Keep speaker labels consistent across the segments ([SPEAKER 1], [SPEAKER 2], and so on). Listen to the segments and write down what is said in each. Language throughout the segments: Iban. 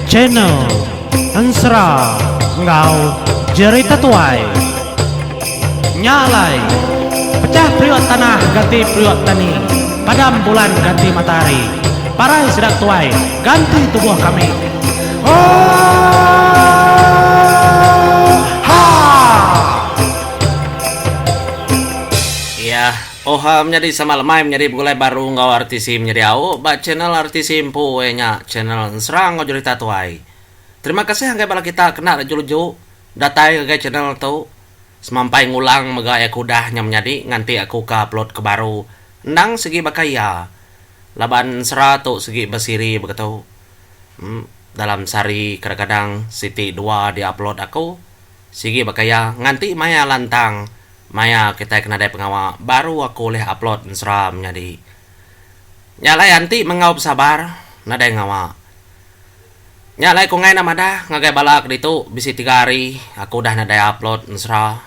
[SPEAKER 1] Channel Ensera enggau Jerita Tuai. Nya alai, pecah periuk tanah ganti periuk tani, padam bulan ganti matahari, parai sida tuai ganti tubuh kami. Oohaa!
[SPEAKER 2] Iya, oha menyadi sama lemai menyadi begulai baru enggau RTC menyadi au ba channel RTC empu iya nya channel Ensera enggau Jerita Tuai. Terima kasih ngagai bala kita kena leju-leju datai ngagai channel tu. Semampai ngulang mega iya ke udah nya menyadi nganti aku ke upload ke baru endang sigi baka iya laban ensera tu sigi besiri begitu. Em dalam sehari kadang-kadang siti dua di upload aku sigi baka iya nganti maya lantang Maya kitai ke nadai pengawa baru aku ulih upload ensera menyadi. Nya alai anti menggau besabar nadai ngawa. Nya alai ku enggai enda madah ngagai bala ke ditu bisi tiga hari aku udah nadai upload ensera.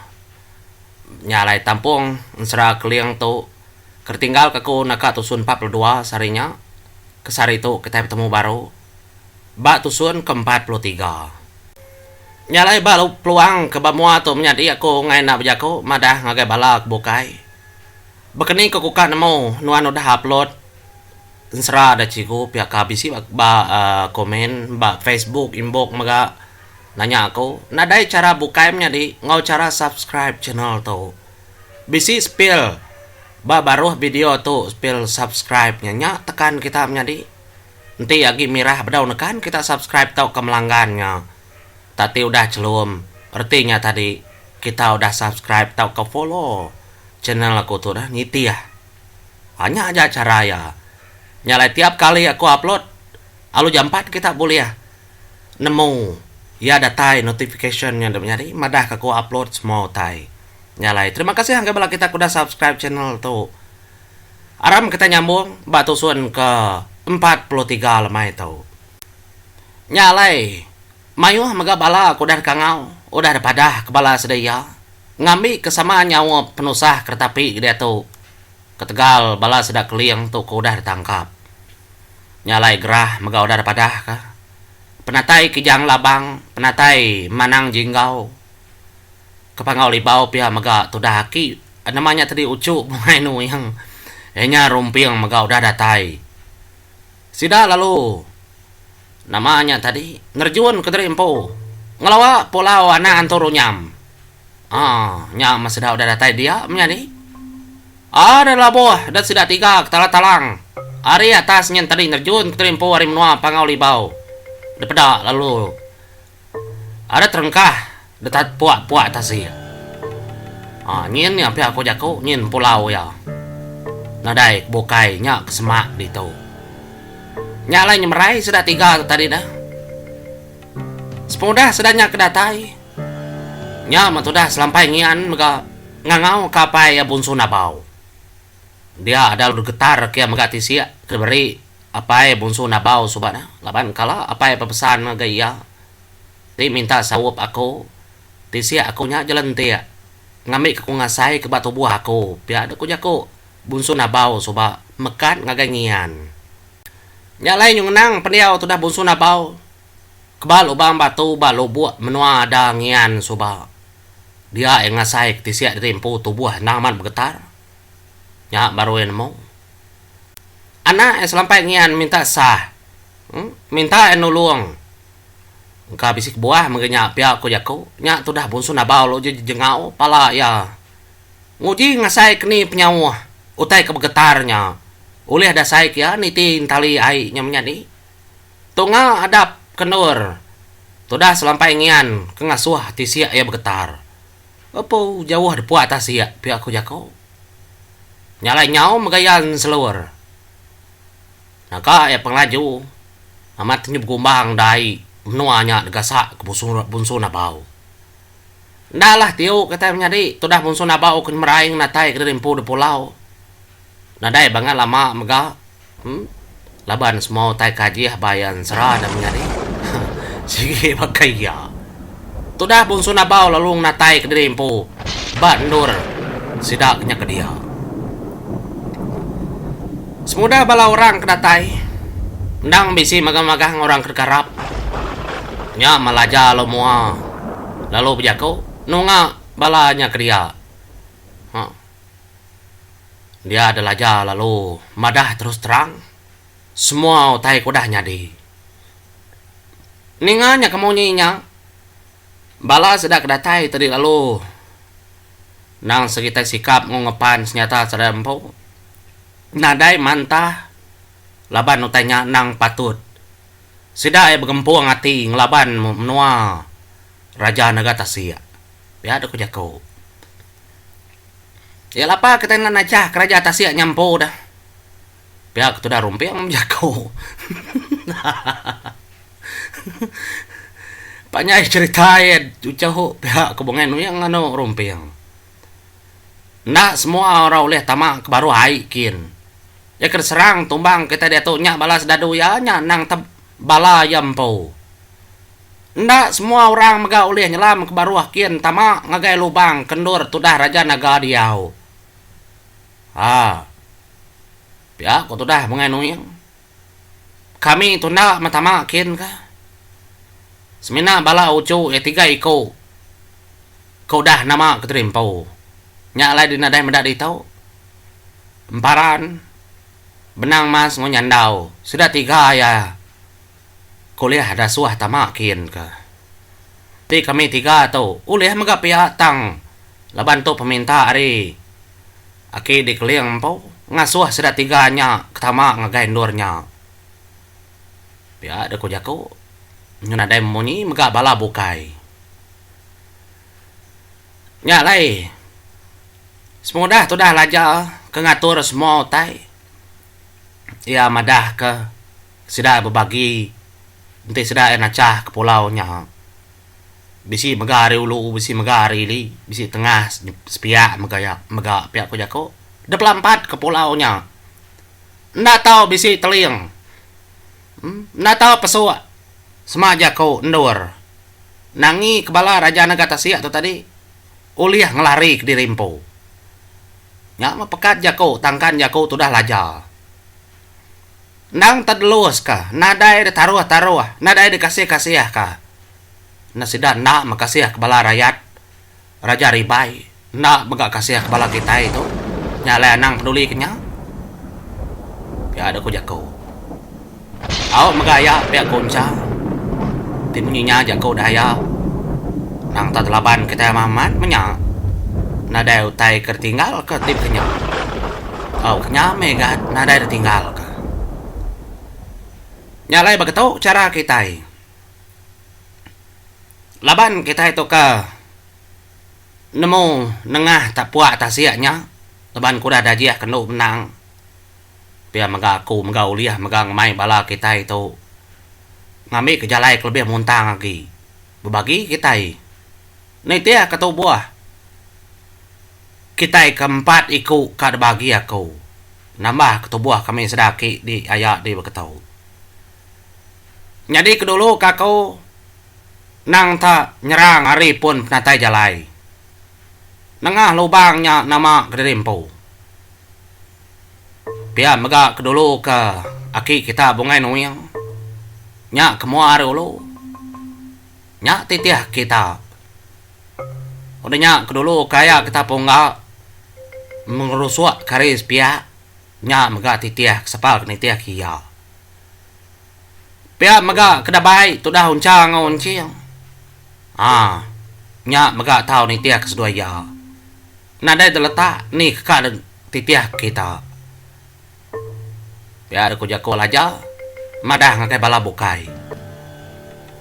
[SPEAKER 2] Nya alai tampung ensera keling tu ke ditinggal ka aku naka tusun 42 sehari nya. Ke sehari tu kitai betemu baru ba tusun ke 43. Nya alai ba peluang ke ba mua tu menyadi aku enggai enda bejaku madah ngagai bala ke bukai. Baka ni ku ka nemu nuan udah upload ensera da cikgu pia ka bisi ba komen ba Facebook inbox mega nanya aku. Nadai chara bukai menyadi enggau chara subscribe channel tu. Bisi spil ba baruh video tu spil subscribe nya nya tekan kita menyadi. Enti agi mirah bedau nekan kita subscribe tauka melanggan nya. Tati udah chelum reti nya tadi kita udah subscribe tauka follow channel aku tu dah nitih. Ha nya aja chara iya. Nya alai tiap kali aku upload alu jampat kita bulih nemu iya datai notification nya dep nyadi madah ka aku upload semua utai. Nya alai terima kasih ngagai bala kita ke udah subscribe channel tu. Aram kitai nyambung ba tusun ke 43 lemai tu. Nya alai, mayuh mega bala ke udah dikangau, udah dipadah ke bala sida iya, ngambi ke sama nyaup penusah ke ditapi diatu ketegal bala sida Keling tu ke udah ditangkap. Nya alai gerah mega udah dipadahka penatai Kijang Labang, penatai Manang Jinggau. Ke Panggau Libau pia mega tudah aki nama nya tadi uchu Bungai Nuing iya nya Rumping mega udah datai. Sida lalu nama nya tadi nerjun ke diri empu ngelawa pulau anak antu Runyam. Aa nya meh sida udah datai dia menyadi. Aa da labuh da sida tiga ke talang talang ari atas nyin tadi nerjun ke diri empu ari menua Panggau Libau dipeda lalu. Ada terengkah detat puak-puak tasik. Ha, nyin nya pia ku jaku nyin pulau iya. Nadai ke bukai nya ke semak ditu. Nya alai nyemerai sida tiga tu tadi dah. Sepengudah sida nya ke datai, nya meh tudah selampai ngian mega ngangau ke apai iya Bunsu Nabau. Dia ada lalu getar ke iya mega tisik ke diberi Apai Bunsu Nabau suba ne laban kala apai bepesan ngagai iya ti minta saup aku tisik aku nya jelentik ngambi ke ku ngasai ke ba tubuh aku pia deh ku jaku Bunsu Nabau suba mekat ngagai ngian. Nya alai nyu ngenang pendiau tudah Bunsu Nabau ke ba lubang batu ba lubuk menua ada ngian suba dia iya ngasai ke tisik diri empu tubuh endang amat begetar. Nya baru iya nemu. Anak iya selampai ngian minta sah. Minta iya nulung. Engka bisi kebuah mega nya pia ku jaku. Nya tudah Bunsu Nabau lalu jejengau pala iya. Nguji ngasai ke ni penyauh utai ke begetar nya. Ulih dasai ke iya niti entali ai nya menyadi. Tunga adap ke endur tudah selampai ngian ke ngasuh tisik iya begetar. Epu jauh depuak tasik pia ku jaku. Nya alai nyau mega iya enselur. Naga iya pengelaju amat tenyu begumbang da ai menua nya digasak ke Bunsu Nabau. Enda alah tiu kitai menyadi tudah Bunsu Nabau ke nyemerai ngenatai ke diri empu di pulau. Nadai bangat lama mega. Laban semua utai ke ajih ba iya ensera da menyadi. Sigi baka iya. Tudah Bunsu Nabau lalu ngenatai kediri empu ba endur sida ke nya ke dia. Semudah bala orang ke datai endang bisi magang-magang orang ke dikarap. Nya melaja lalu mua lalu bejaku nunga bala nya ke dia. Ha. Dia delaja lalu madah terus terang semua utai ke udah nyadi. Ninga nya ke munyi nya bala sida ke datai tadi lalu Endang sekitai sikap enggau ngepan senyata sida empu. Nadai mantah laban utai nya endang patut. Sida iya begempung ati ngelaban menua Raja Naga Tasik. Pia deh ku jaku. Iya lapa kitai enda najah ke Raja Tasik nya empu deh. Pia ke tudah Rumping bejaku. Panjai cherita iya uchuh pia ke Bungai Nuing anu Rumping. Enda semua orang ulih tama ke baruh ai kin. Iya ke diserang tumbang kitai diatu nya bala sedadu iya nya endang te bala iya empu. Enda semua orang mega ulih nyelam ke baruh kin tama ngagai lubang ke endur tudah Raja Naga diau. Haa. Pia ku tudah Bungai Nuing. Kami tunda metama kin ka. Semina bala uchu iya tiga iku ke udah nama ke terimpu. Nya alai di nadai meda ditu. Emparan, Benang Mas enggau Nyandau sida tiga iya ke ulih dasuh tama kin ka. Ti kami tiga tu ulih mega pia tang laban tu peminta ari Aki di Keling empu ngasuh sida tiga nya ke tama ngagai endur nya. Pia deh ku jaku nyu nadai memunyi mega bala bukai. Nya alai semudah tudah Laja ke ngatur semua utai iya madah ke sida bebagi enti sida iya nachah ke pulau nya. Bisi mega ari ulu, bisi mega ari ili, bisi tengah sepiak mega iya mega pia ku jaku. Dep lampat ke pulau nya. Enda tau bisi teling. Enda tau pesuk sema jaku endur. Nangi ke bala raja nega tasik tu tadi ulih ngelari kediri empu. Nya meh pekat jaku tangkan jaku tudah laja. Endang tedelus ka, nadai ditaruh-taruh, nadai dikasih-kasih ka. Enda sida enda mekasih ke bala rayat Raja Ribai, enda mega kasih ke bala kitai tu. Nya alai anang peduli ke nya. Pia deh ku jaku. Au mega aya pia ku Uncha. Ti munyi nya jaku deh aya. Nang tau telaban kitai amat amat meh nya. Nadai utai ke ditinggal ke ti baka nya. Tau ke nya meh ga nadai ditinggal ka. Nya alai baka tu chara kitai. Laban kitai tu ke nemu nengah ta puak tasik nya laban ku udah dajih ke endu menang. Pia mega aku mega ulih mega ngemai bala kitai tu ngambi ke jalai ke lebih muntang agi. Bebagi kitai nitih ke tubuh kitai ke empat iku ka dibagi aku nambah ke tubuh kami sida aki di aya di Beketu. Nyadi ke dulu ka aku nang ta nyerang ari pun penatai jalai. Nengah lubang nya nama kediri empu. Pia mega ke dulu ke aki kita Bungai Nuing nya ke mua ari ulu. Nya titih kita. Udah nya ke dulu ke aya kita Pungga ngerusuk ke ari sepiak nya mega titih ke sapa ke nitih ke iya. Pia mega ke dabai tudah Uncha enggau Unching. Aa nya mega tau nitih ke seduai iya. Nadai deletak ni ke ka titih kita. Pia deh ku jaku Laja madah ngagai bala bukai.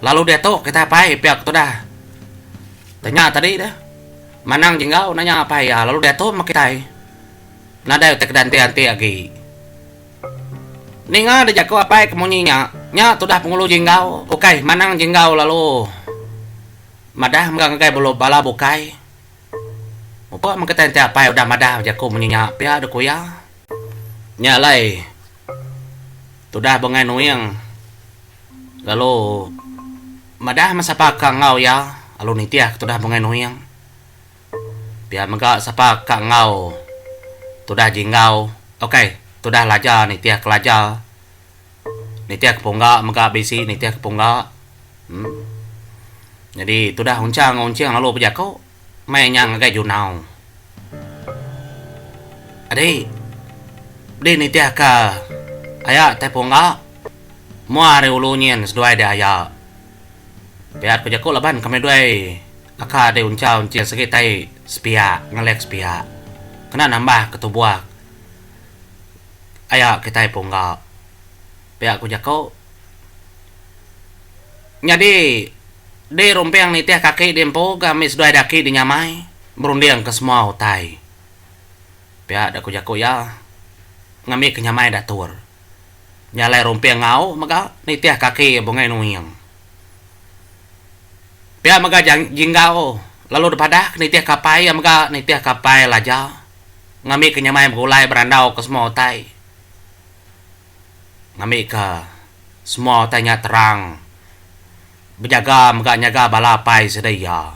[SPEAKER 2] Lalu diatu kitai apai pia ke tudah. Tanya tadi deh. Manang Jenggau nanya apai iya lalu diatu meh kitai. Nadai utai ke dianti-anti agi. Ninga deh jaku apai ke munyi nya, nya tudah Pengulu Jinggau, ukai Manang Jinggau lalu madah mega ngagai bala bala bukai. Mupuk meh kitai enti apai udah madah jaku munyi nya pia deh ku iya. Nya alai tudah Bungai Nuing lalu madah meh sapa ka enggau iya lalu nitih ke tudah Bungai Nuing. Pia mega sapa ka enggau tudah Jinggau. Ok. Tudah Laja nitih ke Laja. Nitih ke Pungga mega bisi nitih ke Pungga. Em. Nyadi tudah Uncha enggau Unching lalu bejaku mai nya ngagai Junau. Adi di nitih ka aya tai Pungga mua ari ulu nyin seduai di aya. Pia ku jaku laban kami duai aka di Uncha Unching sigi tai sepiak ngelek sepiak kena nambah ke tubuh aya kitai Pungga. Pia ku jaku. Nyadi di rumping nitih kaki di empu ga ami seduai daki di nyamai berunding ke semua utai. Pia da ku jaku iya ngambi ke nyamai datur. Nya alai rumping ngau mega nitih kaki Bungai Nuing. Pia mega Jinggau lalu dipadah ke nitih ke apai iya mega nitih ke apai Laja ngambi ke nyamai begulai berandau ke semua utai. Ngambika semua utai nya terang, bejaga mega nyaga bala apai sida iya.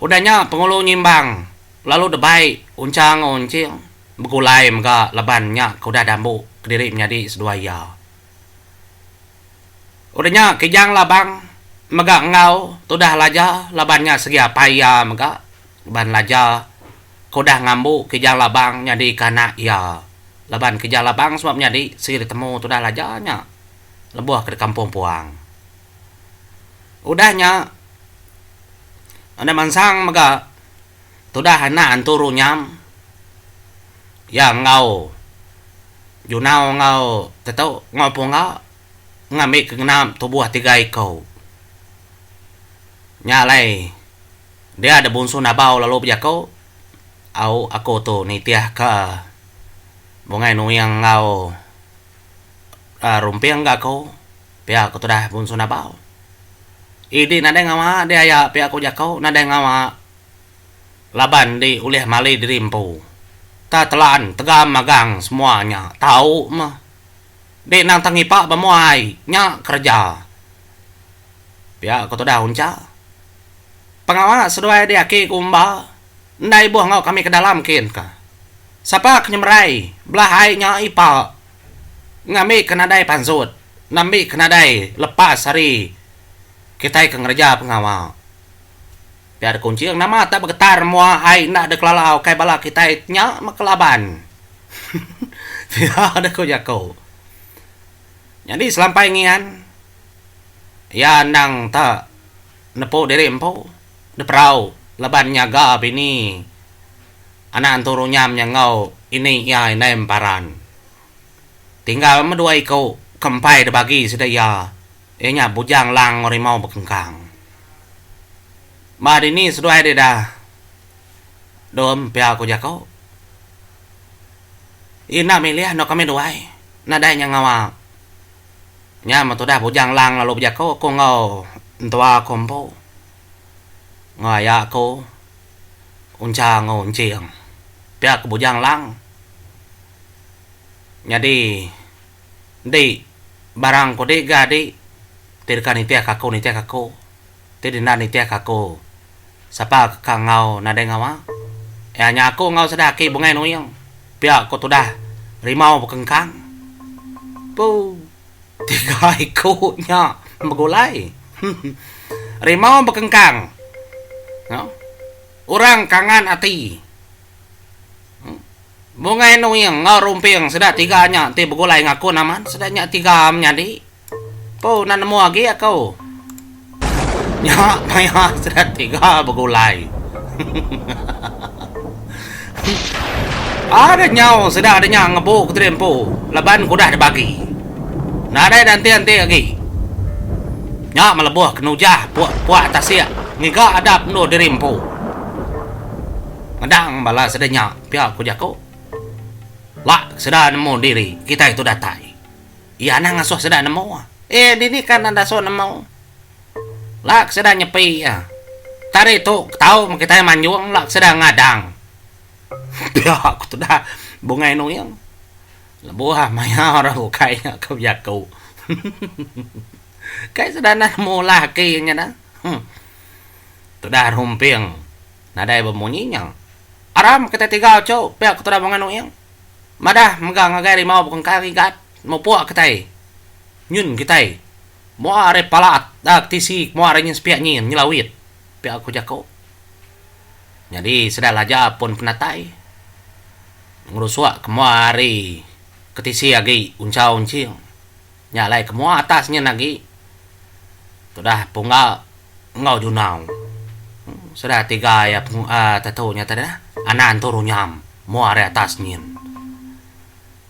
[SPEAKER 2] Udah nya Pengulu Nyimbang lalu debai Uncha enggau Unching begulai mega laban nya ke udah dambu kediri menyadi seduai iya. Udah nya Kijang Labang mega enggau tudah Laja laban nya segi apai iya mega laban Laja ke udah ngambu Kijang Labang nyadika anak iya. Laban Kijang Labang suba menyadi sigi ditemu tudah Laja nya lebuh ke di kampung puang. Udah nya enda mansang mega tudah anak antu Runyam iya enggau Junau enggau tetu enggau Pungga ngambi ke ngena tubuh tiga iku. Nya alai dia da Bunsu Nabau lalu bejaku au aku tu nitih ka Bungai Nuing enggau uhh Rumping ga aku pia ku tudah Bunsu Nabau. Idi nadai ngawa dia aya pia ku jaku nadai ngawa laban di ulih mali diri empu. Ta telan tegam magang semua nya tau meh. Di endang tang ngipa ba mua ai nya kereja. Pia ku tudah Uncha. Pengawa seduai di aki ku Emba enda ibuh enggau kami ke dalam kin ka. Sapa ke nyemerai belah ai nya ipa ngambi ke nadai pansut nambi ke nadai lepas ari kitai ke ngereja pengawa. Pia da Kunching nama tak begetar mua ai enda dikelala ukai bala kitai nya meh kelaban. Pia da ku jaku. Nyadi selampai ngian iya endang tak nepu diri empu diperau laban nyaga bini anak entu runyam nya enggau ini iya indai emparan. Tinggal meh dua iku ke empai dibagi sida iya. Iya nya Bujang Lang enggau Rimau Bekengkang. Ba dini seduai deh dah dom pia ku jaku. Iya enda milih endur kami duai. Nadai nya ngawa. Nya meh tudah Bujang Lang lalu bejaku aku enggau entua aku empu. Enggau aya aku Uncha enggau Unching. Pia ku Bujang Lang. Nyadi Enti barang ku di ga di ti deka nitih ka aku nitih ka aku ti enda nitih ka aku sapa ke ka enggau nadai ngawa iya nya aku enggau sida aki bungai nuing pia ku tudah rimau bekengkang puu tiga iku nya begulai rimau bekengkang orang kangan ati. Bungai Nuing enggau Rumping sida tiga nya ti begulai ngakun amat sida nya tiga menyadi. Empu enda nemu agi aku. Nya maya sida tiga begulai. Ada nyau sida da nya ngebu kediri empu laban ke udah dibagi. Nadai da enti-enti agi. Nya melebuh ke nujah puak tasik ngiga adap endur diri empu. Medang bala sida nya pia ku jaku. Lak sida nemu diri kitai tu datai. Iya anang ngasuh sida nemu. Eh dini kan enda asuh nemu. Lak sida nyepi iya. Tari tu tau meh kitai manjung lak sida ngadang. Pia ku tudah Bungai Nuing. Lebuh maya orang bukai nya ke bejaku. Kai sida enda nemu ulah aki nya dah. Tudah Rumping. Nadai bemunyi nya. Aram kitai tiga uchu pia ketudah Bungai Nuing. Madah mega ngagai rimau bekengkang igat mupuk kitai nyun kitai mua ari pala tisi mua ari nyin sepiak nyin nyelawit pia ku jaku. Nyadi sida laja pun penatai ngerusuk ke mua ari ke tisi agi unchau enching. Nya alai ke mua atas nyin agi tudah pungga enggau junau. Sida tiga iya tatu nya tadi anak entu runyam mua ari atas nyin.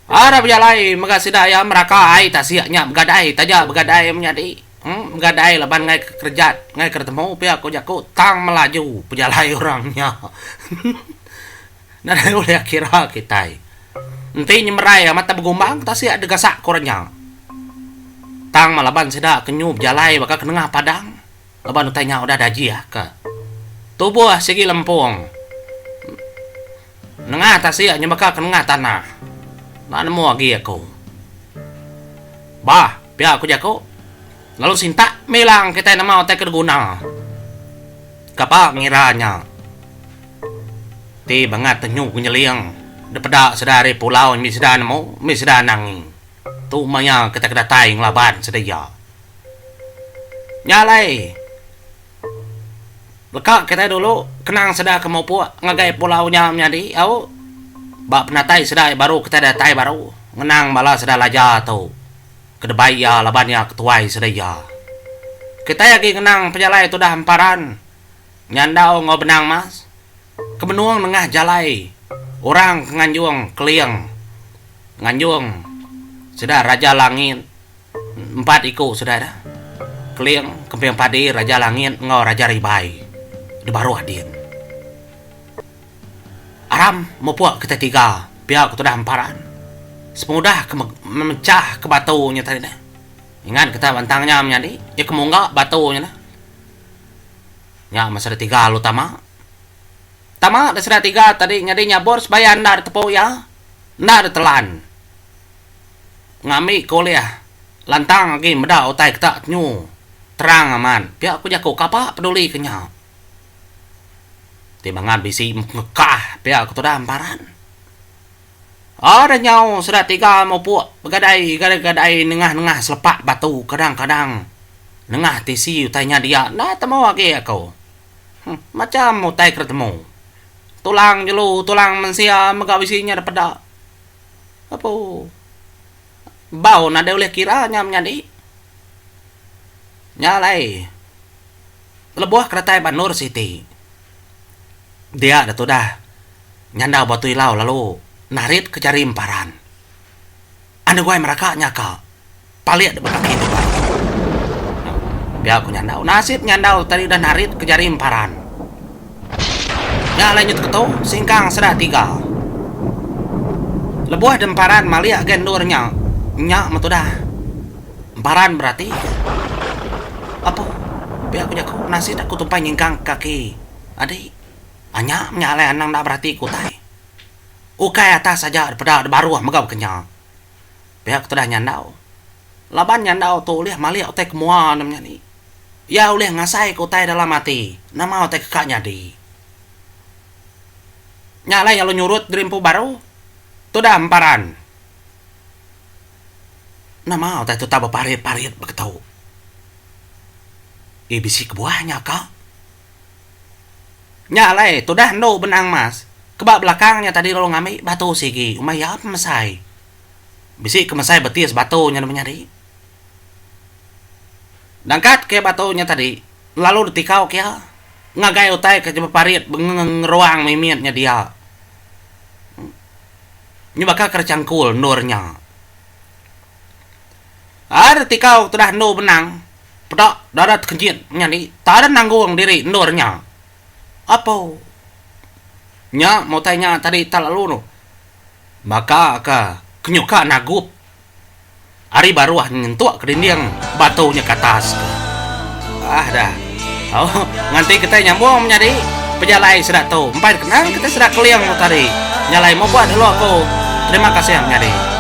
[SPEAKER 2] Arap bejalai mega sida iya meraka ai tasik nya begadai taja begadai menyadi begadai laban ngagai ke kerejat ngagai ke retemu pia ku jaku tang melaju pejalai orang nya nadai ulih kira kitai enti nyemerai amat begumbang tasik degasak ku orang nya tang meh laban sida ke nyu bejalai baka ke nengah padang. Laban utai nya udah dajih ke tubuh sigi lempung nengah tasik nyebaka ke nengah tanah. Enda nemu agi aku. Bah, pia ku jaku lalu sintak milang kitai nama utai ke diguna. Kapa ngira nya ti bangat tenyu nyeling dipeda sida ari pulau mih sida nemu mih sida nangi. Tu maya kitai ke datai ngelaban sida iya. Nya alai, leka kitai dulu kenang sida ke mupuk ngagai pulau nya menyadi au ba penatai sida baru kitai datai baru ngenang bala sida laja tu ke debai iya laban iya ketuai sida iya. Kitai agi ngenang pejalai tudah emparan nyandau enggau benang mas ke benung nengah jalai orang ke nganjung keling nganjung sida raja langit. Empat iku sida dah. Keling, Kemping Padi, Raja Langit enggau Raja Ribai di baruh din. Aram mupuk kitai tiga pia ke tudah emparan. Sepengudah ke mechah ke batu nya tadi dah. Ingat kita bantang nya menyadi iya ke mungga batu nya dah. Nya meh sida tiga lalu tama. Tama da sida tiga tadi nyadi nyabur sebayan enda ditepu iya, enda ditelan. Ngambi ke ulih lantang agi meda utai keta nyu terang amat pia ku jaku kapa peduli ke nya. Ti bangat bisi mekah pia ku tudah emparan. Ada nyau sida tiga mupuk begadai gadai nengah nengah selepak batu kadang kadang nengah tisi utai nya dia enda temu agi aku. Macam utai ke temu. Tulang jelu tulang mensia mega bisi nya dipeda. Apu. Bau nadai ulih kira nya menyadi. Nya alai lebuh ke datai ba endur siti dia da tudah nyandau batu ilau lalu narit ke jari emparan. Anu guai meraka nya ka. Palik dep kaki tubai. Pia ku nyandau. Nasib nyandau tadi udah narit ke jari emparan. Nya alai nyu teketu singkang sida tiga. Lebuh de emparan malik agi endur nya, nya meh tudah emparan berati ke. Apu, pia ku jaku nasit aku tumpai nyingkang ke kaki adi. Nya meh nya alai anang enda berati ke utai. Ukai atas aja depeda de baruh mega baka nya. Pia ke tudah nyandau. Laban nyandau tu ulih malik utai ke mua ne menyadi. Iya ulih ngasai ke utai dalam ati nama utai ke ka nyadi. Nya alai lalu nyurut diri empu baru tudah emparan. Nama utai tu tak beparit-parit beketu. Ih bisi kebuah nya ka. Nya alai tudah endu benang mas ke ba belakang nya tadi lalu ngambi batu sigi umai iya pemesai. Bisi ke mesai betis batu nya menyadi. Dangkat ke batu nya tadi lalu ditikau ke iya ngagai utai ke beparit ngeruang mimit nya dia. Nya baka ke rechangkul endur nya. Ari tikau tudah endu benang Peda dada tekenyit menyadi tak ada nanggung diri endur nya. Apo. Nya meh utai nya tadi tak lalu tu. Baka ke kenyuka nagup ari baruh nyentuk ke dinding batu nya ke atas ke. Ah dah. Au nganti kitai nyambung menyadi pejalai sida tu. Empai kenang kitai sida keling tu tadi. Nya alai mupuk dulu aku. Terima kasih menyadi.